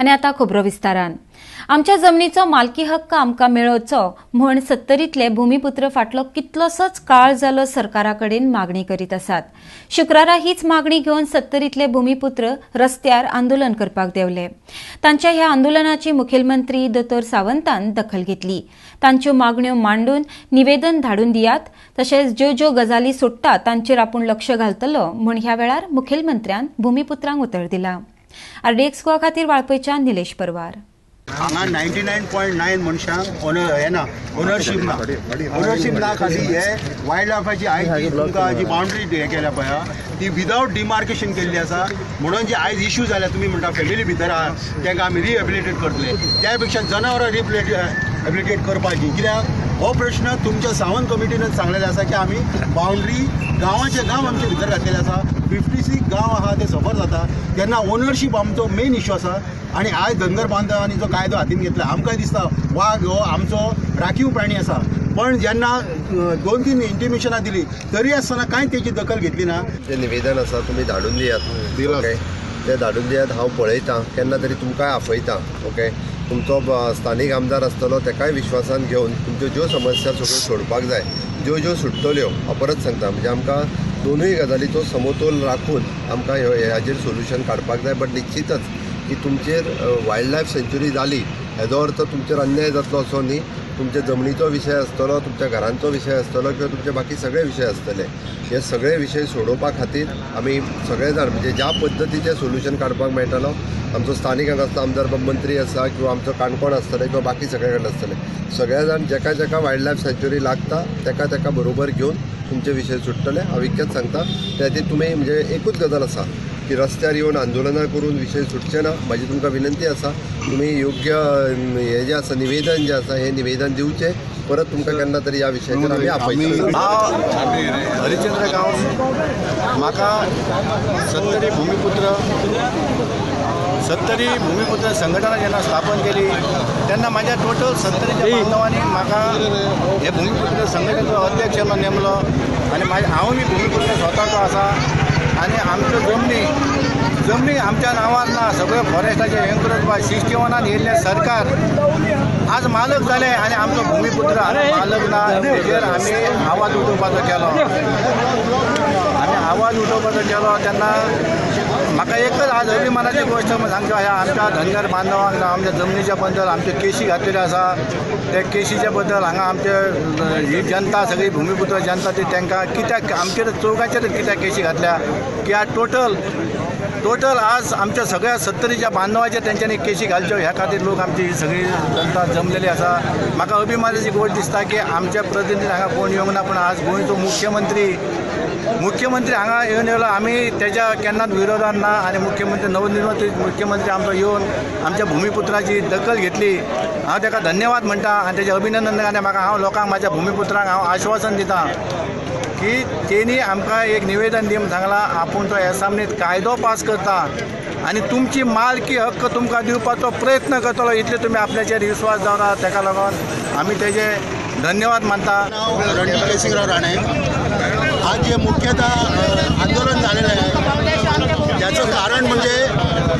आनी आतां खबरो विस्तारान. आमच्या जमनीचो मालकी हक्क आमकां मेळोवचो म्हूण सत्तरींतले भूमिपुत्र फाटलो कितलोसोच काळ जालो सरकारा कडेन मागणी करीत आसात. शुक्रारा हीच मागणी घेवन सत्तरींतले भूमिपुत्र रस्त्यार आंदोलन करपाक देंवले. तांच्या ह्या आंदोलनाची मुखेलमंत्री दोतोर सावंतान दखल घेतली. तांच्यो मागण्यो मांडून निवेदन धाडून दियात, तशेंच ज्यो ज्यो गजाली सोडटा तांचेर आपूण लक्ष घालतलो म्हूण ह्या वेळार मुखेलमंत्र्यान भूमिपुत्रांक उतर दिला. आरडीएक्स गोवा खातीर वाळपयच्यान निलेश परवार. हांगा 99.9 मनशांक ओनर हे ना, ओनरशीप ना. ओनरशीप ना खाली हे वायल्ड लायफाची आयज तुमकां जी बाउंड्री हे केल्या पळय ती विदावट डिमार्केशन केल्ली आसा. म्हणून जी आयज इश्यू जाल्या, तुमी म्हणटा फॅमिली भितर आहा तांकां आमी रिहेबिलिटेट करतले, त्या पेक्षा जनावरां रिहेबिलिटेट करपाची. कित्याक हो प्रश्न तुमच्या सावंत कमिटीनच सांगलेले आसा की आमी बाउंड्री गांवाचे गांव आमचे भितर घातलेले आसा. 56 गांव आहा ते सफर जाता तेन्ना ओनरशीप आमचो मेन इश्यू आसा. आनी आयज धनगर बांधवांनी जो कायदो हातीन घेतला, आमकां दिसता वाग हो आमचो राखीव प्राणी आसा, पण जेन्ना 2-3 इंटिमेशनां दिली तरी आसतना कांय तेची दखल घेतली ना. जें निवेदन आसा तुमी धाडून दियात, ओके, तें धाडून दियात. हांव पळयतां, केन्ना तरी तुमकांय आपयता. ओके, तुमचो स्थानीक आमदार आसतलो तेकाय विश्वासान घेवन तुमच्यो ज्यो समस्या सगळ्यो सोडपाक जाय, ज्यो ज्यो सुट्टल्यो, हांव परत सांगता, म्हणजे आमकां दोनूय गजालीचो समतोल राखून आमकां हाजेर सोल्युशन काडपाक जाय. बट निश्चितच की तुमचेर वायल्ड लायफ सँच्युरी जाली हेजो अर्थ तुमचेर अन्याय जातलो असो न्ही. तुमच्या जमनीचो विशय आसतलो, तुमच्या घरांचो विशय आसतलो किंवा तुमचे बाकी सगळे विशय आसतले. हे सगळे विशय सोडोवपा खातीर आमी सगळे जाण म्हणजे ज्या पद्दतीचें सोल्युशन काडपाक मेळटलो, आमचो स्थानीक हांगा आमदार मंत्री आसा किंवा आमचो काणकोण आसतले किंवा बाकी सगळे कडेन आसतले, सगळे जाण जेका जेका वायल्ड लायफ सँच्युरी लागता तेका तेका बरोबर घेवन तुमचे विशय सुट्टले. हांव इतकेंच सांगता. त्या खातीर तुमी म्हणजे एकूच गजाल आसा की रस्त्यार येवन आंदोलनां करून विशय सुटचे ना. म्हाजी तुमकां विनंती आसा, तुमी योग्य हें जें आसा निवेदन जें आसा हें निवेदन दिवचें. परत तुमकां केन्ना तरी ह्या विशयाचेर आमी आपयतले. हांव हरिश्चंद्र गांवस, म्हाका सत्तरी भूमिपुत्र संघटना जेन्ना स्थापन केली तेन्ना म्हाज्या टोटल सत्तरीच्या बांधवांनी म्हाका हे भूमिपुत्र संघटनेचो अध्यक्ष म्हणून नेमलो आनी हांव बी भूमिपुत्र स्वताचो आसा. आनी आमच्यो जमनी आमच्या नांवार ना, सगळ्यो फॉरेस्टाचे एन्क्रोच 61 येयल्लें सरकार आज मालक जाले आनी आमचो भूमिपुत्र मालक ना. हेजेर आमी आवाज उठोवपाचो केलो. आमी आवाज उठोवपाचो केलो तेन्ना म्हाका एकच आज अभिमानाची गोश्ट सांगच्यो, ह्या आमच्या धनगर बांधवांक आमच्या जमनीच्या बद्दल आमच्यो केशी घातलेल्यो आसा, त्या केशीच्या बद्दल हांगा आमचे ही जनता सगळी भूमिपुत्र जनता ती तांकां कित्याक आमचेर चौगाचेर कित्याक केशी घातल्या की आज टोटल आज आमच्या सगळ्या सत्तरीच्या बांधवाचेर तेंच्यांनी केशी घालच्यो ह्या खातीर लोक आमची सगळी जनता जमलेली आसा. म्हाका अभिमानाची गोश्ट दिसता की आमच्या प्रतिनिधी हांगा कोण येवंक ना, पूण आज गोंयचो मुख्यमंत्री हांगा येवन येयलो, आमी तेज्या केन्नाच विरोधान ना. आनी मुख्यमंत्री नवनिर्वाचित मुख्यमंत्री आमचो येवन आमच्या भूमिपुत्राची दखल घेतली, हांव तेका धन्यवाद म्हणटा आनी तेजें अभिनंदन. आनी म्हाका हांव लोकांक म्हाज्या भूमिपुत्रांक हांव आश्वासन दिता की तेणी आमकां एक निवेदन दी म्हूण सांगलां, आपूण तो एसामनीत कायदो पास करता आनी तुमची मालकी हक्क तुमकां दिवपाचो प्रयत्न करतलो, इतले तुमी आपल्याचेर विस्वास दवरात. तेका लागून आमी तेजे धन्यवाद मानता. नाव रणजीत केसिंगराव राणे. आज जे मुख्यतः आंदोलन झालेलं आहे त्याचं कारण म्हणजे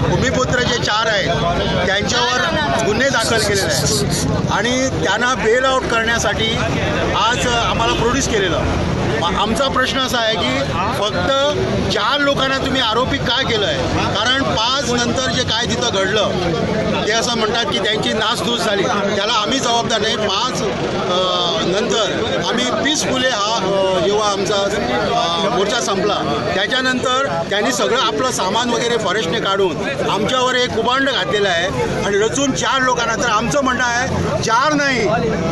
भूमिपुत्र जे 4 आहेत त्यांच्यावर गुन्हे दाखल केलेले आहेत आणि त्यांना बेल आउट करण्यासाठी आज आम्हाला प्रोड्यूस केलेलं. आमचा प्रश्न असा आहे की फक्त 4 लोकांना तुम्ही आरोपी का केलं आहे? कारण 5 नंतर जे काय तिथं घडलं ते असं म्हणतात की त्यांची नासधूस झाली, त्याला आम्ही जबाबदार नाही. 5 नंतर आम्ही पीसफुली हा जेव्हा आमचा मोर्चा संपला त्याच्यानंतर त्यांनी सगळं आपलं सामान वगैरे फॉरेस्टने काढून आमच्यावर एक कुबांड घातलेलं आहे आणि रचून 4 लोकांना. तर आमचं म्हणणं आहे 4 नाही,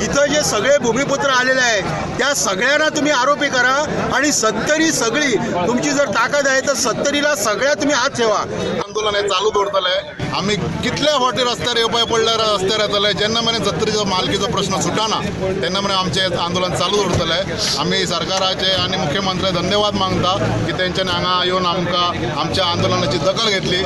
इथं जे सगळे भूमिपुत्र आलेले आहेत त्या सगळ्यांना तुम्ही आरोपी करा आणि सत्तरी सगळी तुमची जर ताकद आहे तर सत्तरीला सगळ्या तुम्ही हात ठेवा. आंदोलन हे चालू दवरतले. आमी कितल्या फावटी रस्त्यार येवपाक पडल्यार रस्त्यार येतले. जेन्ना मेरेन सत्तरीचो मालकीचो प्रश्न सुटना तेन्ना मेरेन आमचें आंदोलन चालू दवरतले. आमी सरकाराचे आनी मुख्यमंत्र्याक धन्यवाद मागता की तेंच्यांनी हांगा येवन आमकां आमच्या आंदोलनाची दखल घेतली.